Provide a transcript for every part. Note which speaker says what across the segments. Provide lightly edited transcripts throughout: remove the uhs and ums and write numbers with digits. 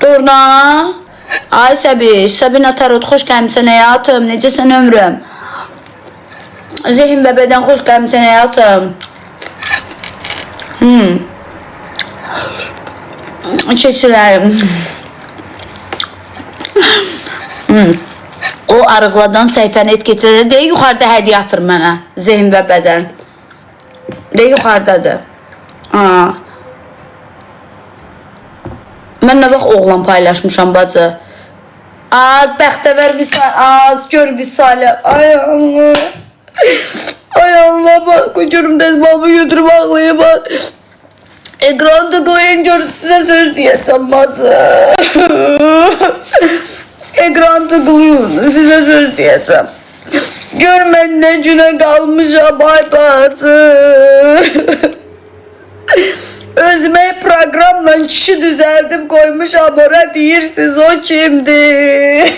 Speaker 1: Doğrudan? Ay Səbiş, Səbinə Tarot, xoş gəlmisən həyatım. Necəsən ömrüm? Zehin və bədən xoş gəlmisən həyatım. Keçirəm. O arıqladan səhifəni etiketlədə deyə yuxarıda hədiyyə atır mənə. Zehin və bədən. De yuxarıdadır. Ha. Mən nə vaxt oğlan paylaşmışam bacı. Az bəxtəvər Vüsal, az gör Vüsalə. Ay Allah. Ay Allah, bak görüm dəsmalımı götürüb ağlayım. Ekran tıklayın gör size söz diyeceğim bacı. Ekran tıklayın size söz diyeceğim. Gör mən nə günə qalmışam ay bacı. Özüme programla kişi düzeltip koymuşam ora deyirsiniz o kimdi?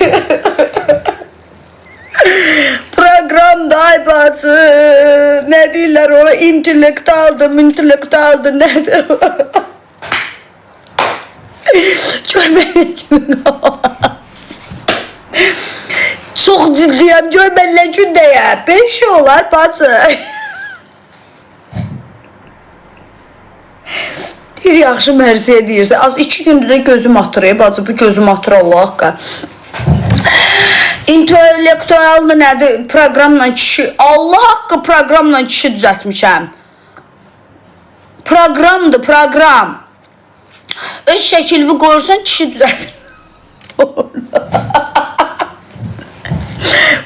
Speaker 1: Program da ay bacı. Ne deyirlər ona intellektualdı, intellektualdı nedir? Gör beni kimin. Çox ciddiyəm, gör mən nə gündəyəm. 5 olar bacı. Deyir, yaxşı mərziyə deyirsə. Az 2 gündür də gözüm atır, ey bacı, bu gözüm atır Allah haqqı. İntellektualdır nədir? Proqramla kişi, Allah haqqı proqramla kişi düzəltmişəm. Proqramdır, proqram. Öz şəklini qoyursan, kişi düzəltir.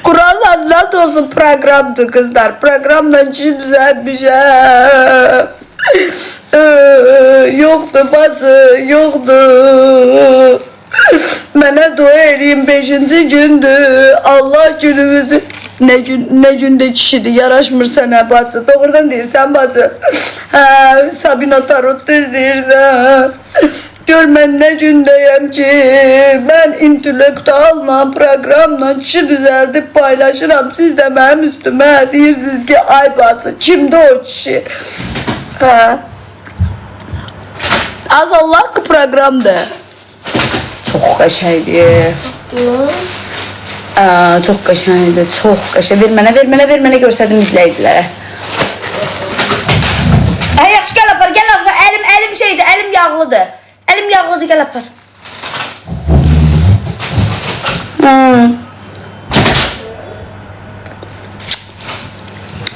Speaker 1: Kur'an'la adına olsun proqramdır kızlar. Proqramla kişi düzəltmişəm. Yoktu bacı, yoktu. Mənə dua eləyin 5-ci gündür. Allah günümüzü nə gün nə gündə kişidir, yaraşmır sənə bacı. Doğrudan deyirsən bacı. Hə, Sabina Tarot düz deyirsən. Gör mən nə gündəyəm ki, mən intellektualla, proqramla kişi düzəldib paylaşıram. Siz də mənim üstümə deyirsiniz ki, ay bacı, kimdir o kişi? Hə. Az Allah haqqı proqramdır. Çox qəşəngdir. Aa, çox qəşəngdir, çox qəşəng. Ver mənə, ver mənə, ver mənə göstərdim izləyicilərə. Ay yaxşı gəl apar, gəl apar. Əlim, əlim şeydir, əlim yağlıdır. Əlim yağlıdır, gəl apar.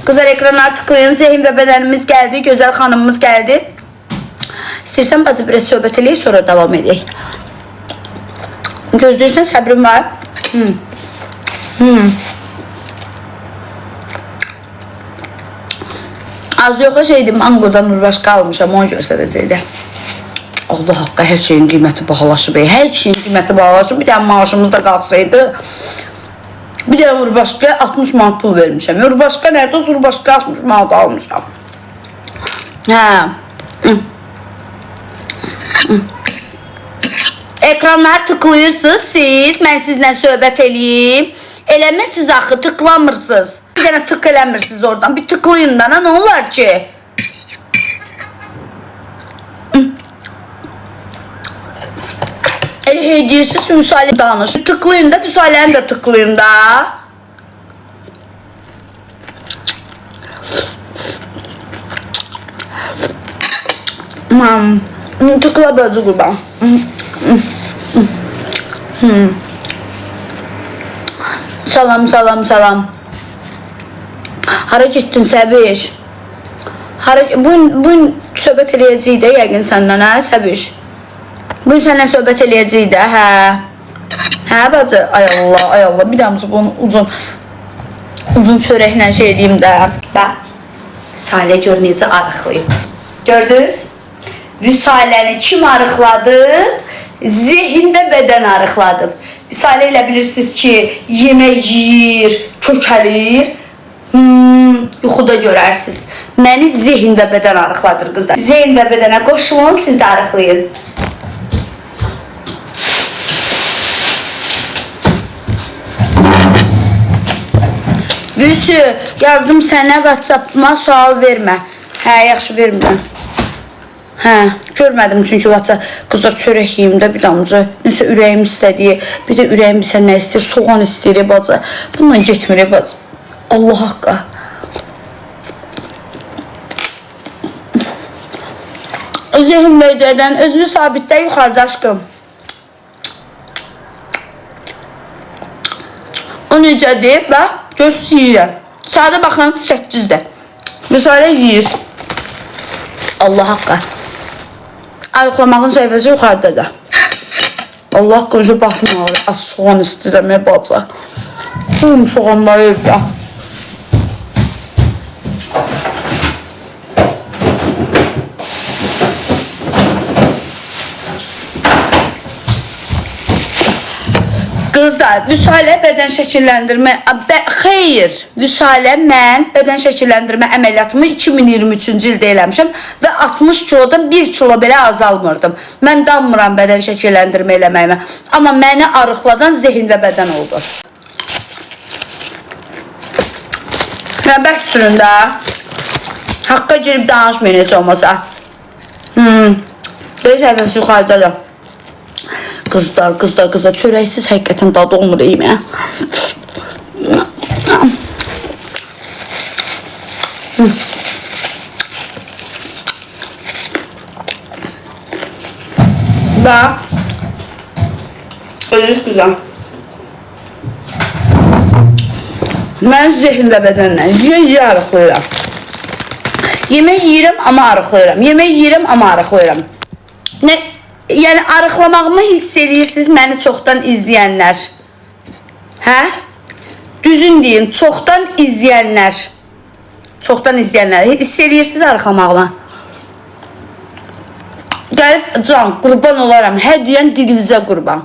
Speaker 1: Kızlar ekrana tıklayın. Zehin və bədənimiz gəldi, gözəl xanımımız gəldi. İstəyirsən bacı biraz söhbət eləyək, sonra davam edək. Gözləyirsən, səbrin var. Az yox şeydi, mangodan başqa almışam, onu göstərəcəkdə. Allah haqqı hər şeyin qiyməti bahalaşıb. Hər şeyin qiyməti bahalaşıb. Bir dənə maaşımız da qalxsaydı. Bir dənə Urbaşqaya 60 manat pul vermişəm. Urbaşqa nədə? Urbaşqa 60 manat almışam. Hə. Ekranlara tıklayırsınız siz. Mən sizlə söhbət eləyim. Eləmirsiniz axı, tıklamırsınız. Bir dənə tık eləmirsiniz oradan. Bir tıklayın da, nə olar ki? Elə hey deyirsiniz, Vüsalə danış. Tıklayın da, Vüsaləni də tıklayın da. Tıkla bacı qurban. Salam, salam, salam. Hara getdin Səbiş? Hara bu gün söhbət eləyəcəyik də yəqin səndən, hə Səbiş? Bu gün səninlə söhbət eləyəcəyik də, hə. Hə bacı, ay Allah, ay Allah, bir dənə bunu uzun uzun çörəklə şey eləyim də. Bax. Salə gör necə arıqlayıb. Gördünüz? Vüsaləni kim arıqladı? Zehin və bədən arıqladı. Vüsalə elə bilirsiniz ki, yemək yeyir, kökəlir. Yuxuda görərsiniz. Məni zehin və bədən arıqladır qızlar. Zehin və bədənə qoşulun, siz də arıqlayın. Gülsü, yazdım sənə WhatsApp-ıma sual vermə. Hə, yaxşı vermirəm. Hə, görmədim çünki WhatsApp. Qızlar çörək yeyim də bir damcı. Nəsə ürəyim istədiyi, bir də ürəyim sən nə istəyir? Soğan istəyir bacı. Bununla getmir bacı. Allah haqqı. Zehin bədən özünü sabitlə yuxarıda aşkım. O necədir? Bax, görürsünüz yeyirəm. Sadə baxın 8-də. Vüsalə yeyir. Allah haqqı. Arıqlamağın səhifəsi yuxarıdadır. Allah haqqı, başım ağrır. Az soğan istəyirəm, ya bacı. Buyum soğanları evdə. Qızlar, Vüsalə bədən şəkilləndirmə, xeyr, Vüsalə mən bədən şəkilləndirmə əməliyyatımı 2023-cü ildə eləmişəm və 60 kilodan 1 kilo belə azalmırdım. Mən danmıram bədən şəkilləndirmə eləməyimə. Amma məni arıqladan zehin və bədən oldu. Mən bəs sürün də. Haqqa girib danışmayın heç olmasa. 5 səhifəsi yuxarıdadır. Qızlar, qızlar, qızlar, çörəksiz həqiqətən dadı olmur yeməyə. Bax, özünüz güzel. Mən zehin və bədənlə yeyə-yeyə arıqlayıram. Yemək yeyirəm, amma arıqlayıram. Yemək yeyirəm, amma arıqlayıram. Nə, yəni arıqlamağımı hiss edirsiniz məni çoxdan izləyənlər. Hə? Düzün deyim, çoxdan izləyənlər. Çoxdan izləyənlər. Hiss edirsiniz arıqlamağımı. Gəlib can, qurban olaram. Hə deyən dilinizə qurban.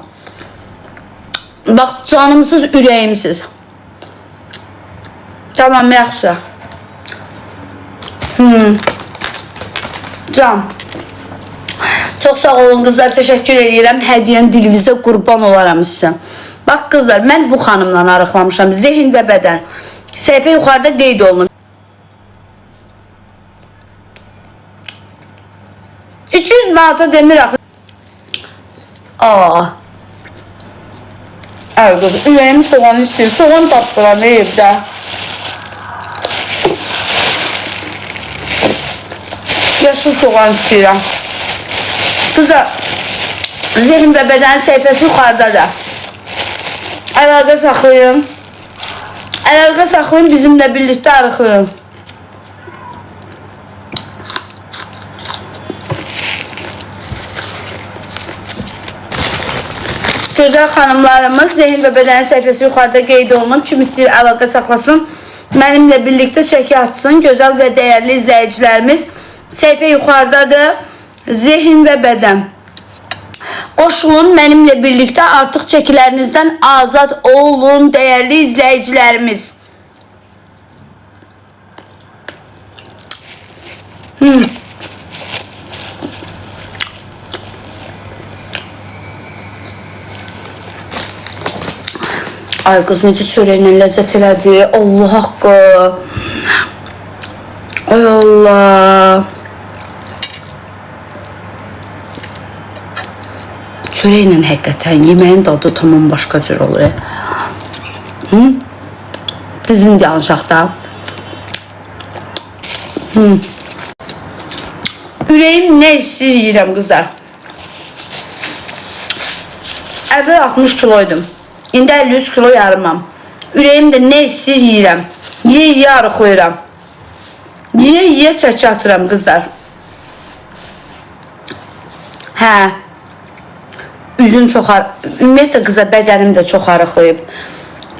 Speaker 1: Bax, canımsız, ürəyimsiz. Tamam, yaxşı. Can. Çox sağ olun qızlar, təşəkkür edirəm. Hədiyyən dilinizə qurban olaram sizə. Bax qızlar, mən bu xanımla arıqlamışam. Zehin və bədən. Səhifə yuxarıda qeyd olunub. 200 manata demir axı. Aa. Ay qız, ürəyim soğan istəyir. Soğan tapdıram evdə. Yaşıl soğan istəyirəm. Qızlar, zehin və bədən səhifəsi yuxarıdadır. Əlaqə saxlayın. Əlaqə saxlayın, bizimlə birlikdə arıqlayın. Gözəl xanımlarımız, zehin və bədən səhifəsi yuxarıda qeyd olunub. Kim istəyir əlaqə saxlasın, mənimlə birlikdə çəki atsın. Gözəl və dəyərli izləyicilərimiz, səhifə yuxarıdadır. Zehin və bədən. Qoşulun mənimlə birlikdə artıq çəkilərinizdən azad olun, dəyərli izləyicilərimiz. Ay qız necə çörəklə ləzzət elədi. Allah haqqı. Ay Allah. Çörəklə həqiqətən yeməyin dadı tamam başqa cür olur. Dizin danışaq da. Ürəyim nə istəyir yeyirəm qızlar. Əvvəl 60 kiloydum. İndi 53 kilo yarımam. Ürəyim də nə istəyir yeyirəm. Yeyə-yeyə arıqlayıram. Yeyə-yeyə çəki atıram qızlar. Hə. Üzüm çox ümumiyyətlə qızlar bədənim də çox arıqlayıb.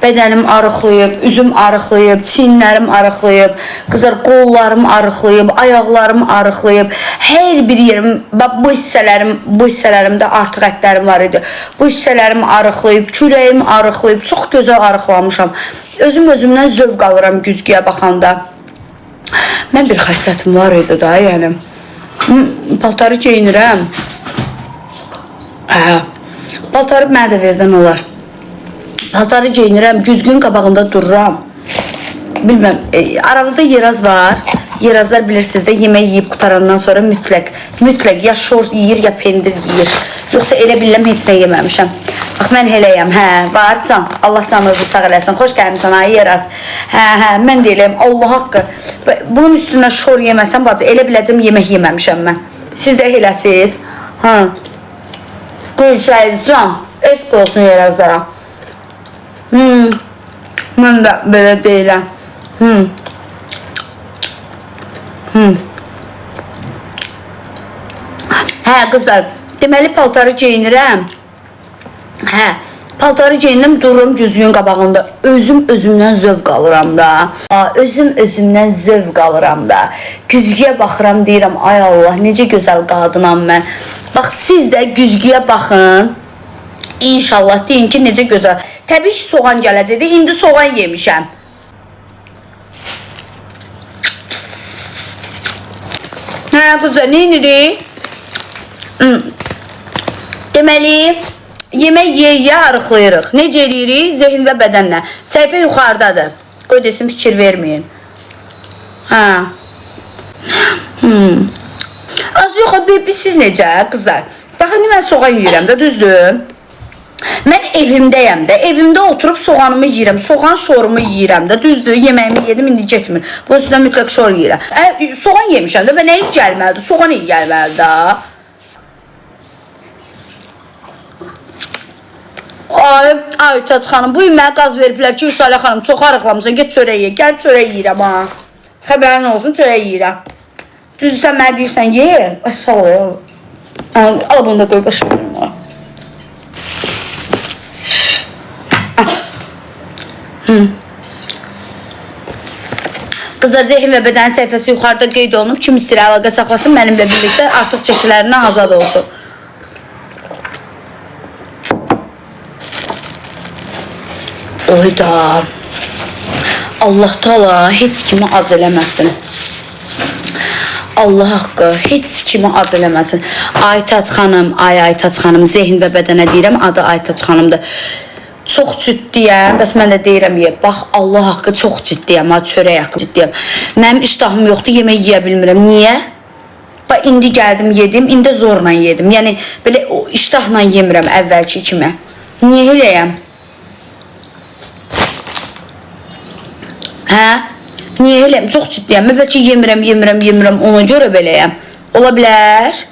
Speaker 1: Bədənim arıqlayıb, üzüm arıqlayıb, çiyinlərim arıqlayıb, qızlar qollarım arıqlayıb, ayaqlarım arıqlayıb. Hər bir yerim, bax bu hissələrim, bu hissələrimdə artıq ətlərim var idi. Bu hissələrim arıqlayıb, kürəyim arıqlayıb, çox gözəl arıqlamışam. Özüm özümdən zövq alıram güzgüyə baxanda. Mən bir xəslətim var idi da, yəni. Paltarı geyinirəm. Hə. Paltarı mənə də verdən olar. Paltarı geyinirəm, güzgünün qabağında dururam. Bilməm, aranızda yeraz var. Yerazlar bilirsiniz də yemək yeyib qutarandan sonra mütləq ya şor yeyir, ya pendir yeyir. Yoxsa elə bilirəm heç nə yeməmişəm. Bax mən eləyəm. Hə, var can. Allah canınızı sağ eləsin. Xoş gəlmisən ay Yeraz. Hə, hə, mən də eləyəm. Allah haqqı. Bunun üstündən şor yeməsəm bacı, elə biləcəm yemək yeməmişəm mən. Siz də eləsiz. Hə. Gülşəhid can. Eşq olsun Yerazlara. Mən də belə deyiləm. Hə, qızlar, deməli paltarı geyinirəm. Hə, paltarı geyinirəm, dururam güzgünün qabağında. Özüm özümdən zövq alıram da. Özüm özümdən zövq alıram da. Güzgüyə baxıram, deyirəm, ay Allah, necə gözəl qadınam mən. Bax, siz də güzgüyə baxın. İnşallah deyin ki, necə gözəl. Təbii ki, soğan gələcəkdi. İndi soğan yemişəm. Hə, qızlar, nə edirik? Deməli, yemək yeyə arıqlayırıq. Necə eləyirik? Zehin və bədənlə. Səhifə yuxarıdadır. Qoy desin, fikir verməyin. Hə. Az yox, siz necə, qızlar? Baxın, mən soğan yeyirəm də, düzdür? Mən evimdəyəm də. Evimdə oturub soğanımı yeyirəm. Soğan şorumu yeyirəm də. Düzdür, yeməyimi yedim, indi getmir. Bunun üstünə mütləq şor yeyirəm. Soğan yemişəm də və nə iyi gəlməlidir? Soğan iyi gəlməlidir də. Ay, Aytaç xanım, bu gün mənə qaz veriblər ki, Vüsalə xanım, çox arıqlamısan, get çörək ye. Gəl çörək yeyirəm ha. Xəbərin olsun, çörək yeyirəm. Düzdür, sən mənə deyirsən, ye. Ay, sağ ol. Al bunu da qoy başıma. Qızlar, zehin və bədən səhifəsi yuxarıda qeyd olunub. Kim istəyir əlaqə saxlasın, mənimlə birlikdə artıq çəkilərindən azad olsun. Oyda. Allah Taala heç kimi ac eləməsin. Allah haqqı heç kimi ac eləməsin. Aytaç xanım, ay Aytaç xanım, zehin və bədənə deyirəm, adı Aytaç xanımdır. Çox ciddiyəm, bəs mən də deyirəm ye. Bax, Allah haqqı çox ciddiyəm, ha, çörək haqqı ciddiyəm. Mənim iştahım yoxdur, yemək yeyə bilmirəm. Niyə? Bax, indi gəldim, yedim, indi zorla yedim. Yəni, belə o iştahla yemirəm əvvəlki kimi. Niyə eləyəm? Hə? Niyə eləyəm? Çox ciddiyəm. Mən bəlkə yemirəm, yemirəm, yemirəm, ona görə beləyəm. Ola bilər.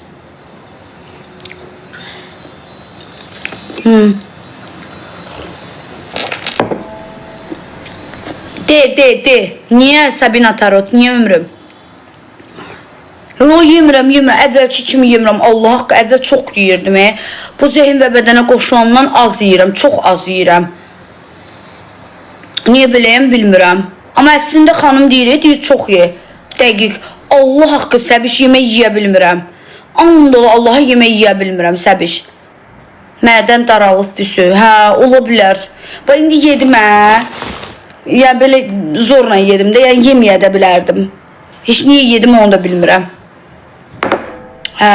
Speaker 1: De, de, de. Niyə Sabina Tarot? Niyə ömrüm? Yo, yemirəm, yemirəm. Əvvəlki kimi yemirəm. Allah haqqı, əvvəl çox yeyirdim. Bu zehin və bədənə qoşulandan az yeyirəm. Çox az yeyirəm. Niyə beləyəm bilmirəm. Amma əslində xanım deyir, deyir çox ye. Dəqiq. Allah haqqı, Səbiş, yemək yeyə bilmirəm. And ola Allaha yemək yeyə bilmirəm, Səbiş. Mədən daralıb füsü. Hə, ola bilər. Bax, indi yedim, hə. Yəni, belə zorla yedim də, yəni yeməyə də bilərdim. Heç niyə yedim onu da bilmirəm. Hə,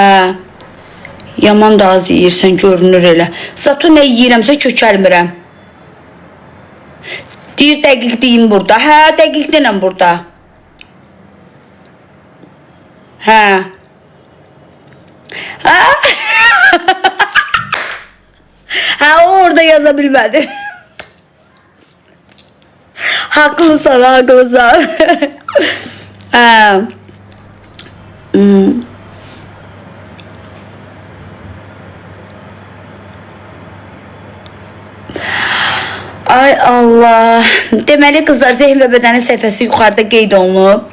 Speaker 1: yaman da az yeyirsən, görünür elə. Zato nə yeyirəmsə kökəlmirəm. Deyir, dəqiq deyim burada. Hə, dəqiq denəm burada. Hə. Hə. Hə, o orada yaza bilmədi. Haklısın, haklısın. Hə. Ay Allah. Deməli qızlar, zehin və bədənin səhifəsi yuxarıda qeyd olunub.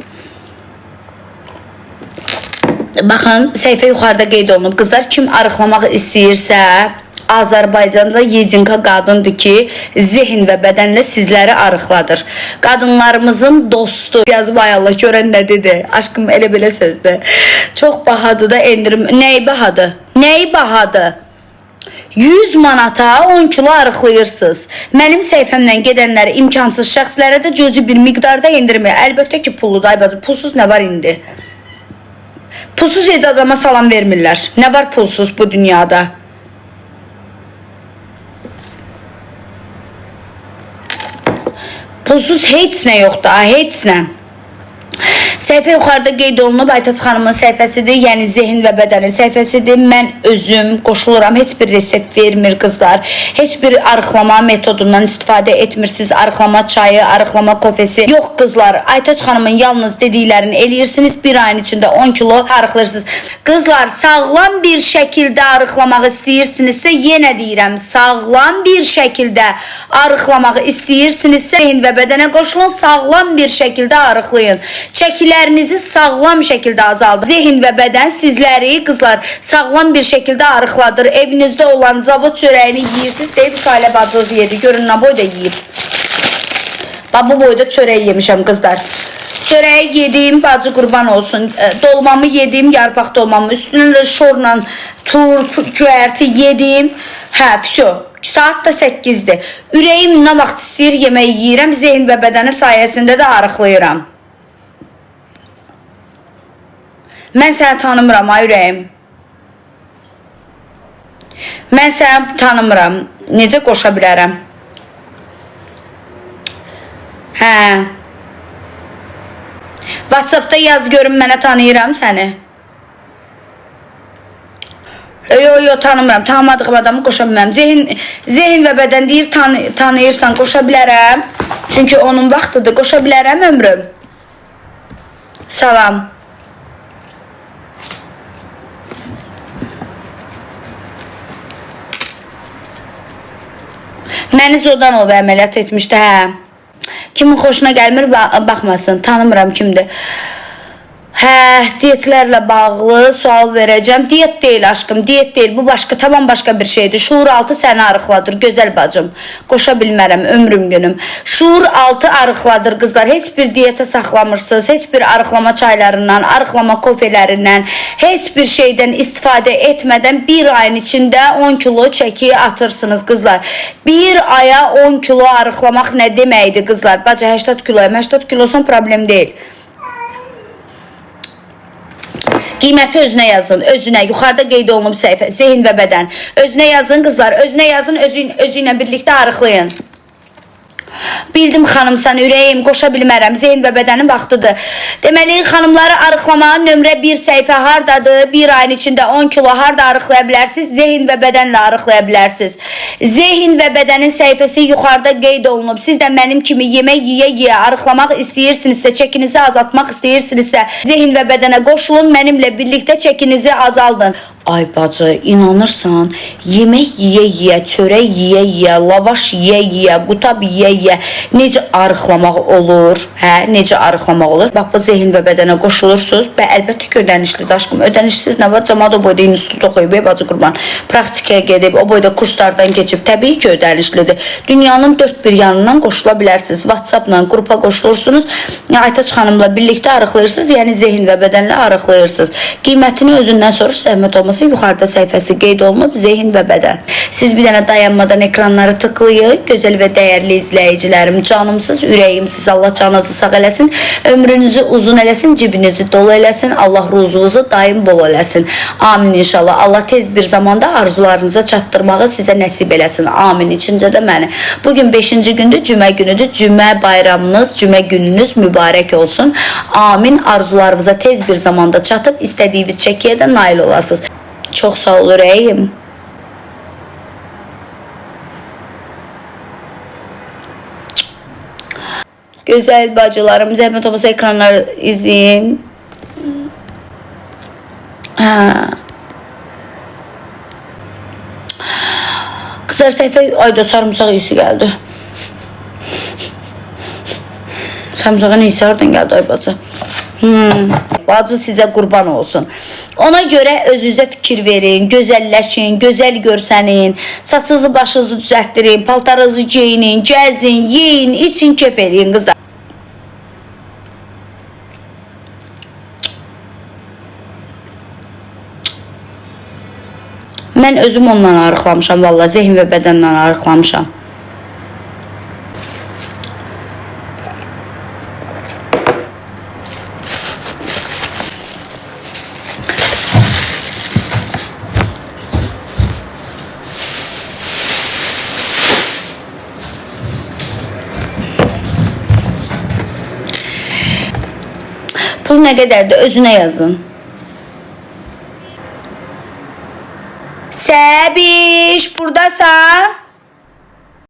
Speaker 1: Baxın, səhifə yuxarıda qeyd olunub. Qızlar, kim arıqlamaq istəyirsə, Azərbaycanda yedinka qadındır ki, zehin və bədənlə sizləri arıqladır. Qadınlarımızın dostu. Yazıb ay Allah, görən nə dedi? Aşkım elə belə sözdür. Çox bahadır da endirim. Nəyi bahadır? Nəyi bahadır? 100 manata 10 kilo arıqlayırsınız. Mənim səhifəmdən gedənlərə, imkansız şəxslərə də cüzi bir miqdarda endirim. Əlbəttə ki, pulludur ay bacı. Pulsuz nə var indi? Pulsuz yedi adama salam vermirlər. Nə var pulsuz bu dünyada? Pulsuz heç nə yoxdur, ha, heç nə. Səhifə yuxarıda qeyd olunub, Aytaç xanımın səhifəsidir, yəni zehin və bədənin səhifəsidir. Mən özüm qoşuluram, heç bir resept vermir qızlar. Heç bir arıqlama metodundan istifadə etmirsiniz. Arıqlama çayı, arıqlama kofesi. Yox qızlar, Aytaç xanımın yalnız dediklərini eləyirsiniz. Bir ayın içində 10 kilo arıqlayırsınız. Qızlar, sağlam bir şəkildə arıqlamaq istəyirsinizsə, yenə deyirəm, sağlam bir şəkildə arıqlamaq istəyirsinizsə, zehin və bədənə qoşulun, sağlam bir şəkildə arıqlayın. Çəkilərinizi sağlam şəkildə azaldın. Zehin və bədən sizləri qızlar sağlam bir şəkildə arıqladır. Evinizdə olan zavod çörəyini yeyirsiniz. Deyib Salə bacınız yedi. Görün nə boyda yeyib. Bax bu boyda çörək yemişəm qızlar. Çörəyi yedim, bacı qurban olsun. Dolmamı yedim, yarpaq dolmamı. Üstünə də şorla turp, göyərti yedim. Hə, vəsə. Saat da 8-dir. Ürəyim nə vaxt istəyir yemək yeyirəm. Zehin və bədəni sayəsində də arıqlayıram. Mən səni tanımıram ay ürəyim. Mən səni tanımıram. Necə qoşa bilərəm? Hə. WhatsApp-da yaz görüm mənə tanıyıram səni. Yo yo tanımıram. Tanımadığım adamı qoşa bilmərəm. Zehin və bədən deyir tanıyırsan, qoşa bilərəm. Çünki onun vaxtıdır. Qoşa bilərəm ömrüm. Salam. Məni Zodanov əməliyyat etmişdi, hə. Kimin xoşuna gəlmir, baxmasın. Tanımıram kimdir. Hə, diyetlərlə bağlı sual verəcəm. Diyet deyil aşkım, diyet deyil. Bu başqa, tamam başqa bir şeydir. Şuur altı səni arıqladır, gözəl bacım. Qoşa bilmərəm ömrüm günüm. Şuur altı arıqladır qızlar. Heç bir diyetə saxlamırsınız, heç bir arıqlama çaylarından, arıqlama kofələrindən, heç bir şeydən istifadə etmədən bir ayın içində 10 kilo çəki atırsınız qızlar. Bir aya 10 kilo arıqlamaq nə deməkdir qızlar? Bacı 80 kiloyum, 80 kilosun problem deyil. Qiyməti özünə yazın, özünə. Yuxarıda qeyd olunub səhifə, zehin və bədən. Özünə yazın qızlar, özünə yazın, özü ilə birlikdə arıqlayın. Bildim xanımsan, ürəyim, qoşa bilmərəm. Zehin və bədənin vaxtıdır. Deməli, xanımları arıqlamağın nömrə 1 səhifə hardadır? Bir ayın içində 10 kilo harda arıqlaya bilərsiniz? Zehin və bədənlə arıqlaya bilərsiniz. Zehin və bədənin səhifəsi yuxarıda qeyd olunub. Siz də mənim kimi yemək yeyə-yeyə arıqlamaq istəyirsinizsə, çəkinizi azaltmaq istəyirsinizsə, zehin və bədənə qoşulun, mənimlə birlikdə çəkinizi azaldın. Ay bacı, inanırsan, yemək yeyə-yeyə, çörək yeyə-yeyə, lavaş yeyə-yeyə, qutab yeyə-yeyə necə arıqlamaq olur? Hə, necə arıqlamaq olur? Bax bu zehin və bədənə qoşulursunuz və əlbəttə ki, ödənişlidir aşkım. Ödənişsiz nə var? Camaat o boyda institut oxuyub, ey bacı qurban. Praktikaya gedib, o boyda kurslardan keçib, təbii ki, ödənişlidir. Dünyanın dörd bir yanından qoşula bilərsiniz. WhatsApp-la qrupa qoşulursunuz. Aytaç xanımla birlikdə arıqlayırsınız, yəni zehin və bədənlə arıqlayırsınız. Qiymətini özündən soruş, zəhmət olmasa yuxarıda səhifəsi qeyd olunub, zehin və bədən. Siz bir dənə dayanmadan ekranları tıklayın. Gözəl və dəyərli izləyicilərim, canımsız, ürəyimsiz, Allah canınızı sağ eləsin, ömrünüzü uzun eləsin, cibinizi dolu eləsin, Allah ruzunuzu daim bol eləsin. Amin inşallah. Allah tez bir zamanda arzularınıza çatdırmağı sizə nəsib eləsin. Amin. İçincə də məni. Bugün 5-ci gündür, cümə günüdür. Cümə bayramınız, cümə gününüz mübarək olsun. Amin. Arzularınıza tez bir zamanda çatıb istədiyiniz çəkiyə də nail olasınız. Çox sağ ol ürəyim. Gözəl bacılarım, zəhmət olmasa ekranları izləyin. Hə. Qızlar səhifə ayda sarımsaq iyisi gəldi. Sarımsağın iyisi hardan gəldi ay bacı? Bacı sizə qurban olsun. Ona görə özünüzə fikir verin, gözəlləşin, gözəl görsənin, saçınızı başınızı düzəltdirin, paltarınızı geyinin, gəzin, yeyin, için, kef eləyin qızlar. Mən özüm ondan arıqlamışam vallahi, zehin və bədənlə arıqlamışam. Pulunu Bu nə qədərdir? Özünə yazın. Səbiş, buradasan?